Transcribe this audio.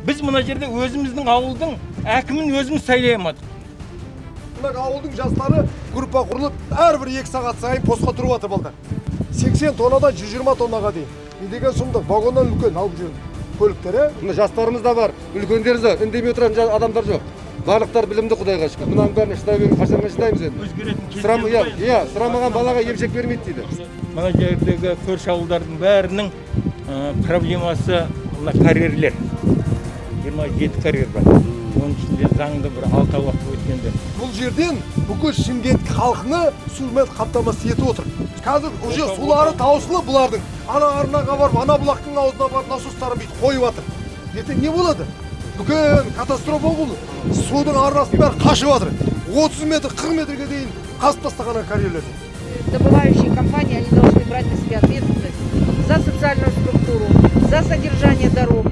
Біз мына жерде өзіміздің ауылдың әкімін өзіміз сайлай алмадық. Мына ауылдың жастары группа құрылып, әрбір 2 сағат сайын постқа тұрып жатыр балдар. 80 тоннадан 120 тоннаға дейін. Не деген сұмдық, вагоннан үлкен алып жүрген көліктер, ә? Мына жастарымыз да бар, үлкендеріміз де бар, үндемей отыратын адамдар жоқ. Барлықтары білімді, құдайға шүкір. Мынаның бәріне шыдай беру, қашанға шыдаймыз енді? Өзгеретін кез Сұрам, келді иә, ғой енді. Иә, сұрамаған балаға емшек бермейді дейді. Мына жердегі көрші ауылдардың бәрінің проблемасы мына карьерлер. 27 карьер бар, оның ішінде заңды бір алтау ақ өткенде. Бұл жерден бүкіл Шымкент халқыны сумен қамтамасыз етіп отыр. Қазір уже сулары таусылып, бұлардың ана арнаға барып, ана бұлақтың аузына барып, насостарын бүйтіп қойып жатыр. Ертең не болады? Үлкен катастрофа бұл. Судың арнасының бәрі қашып жатыр. 30 метр, 40 метрге дейін қазып тастаған ана карьерлерді. Добывающие компании, они должны брать на себя ответственность за социальную структуру, за содержание дорог.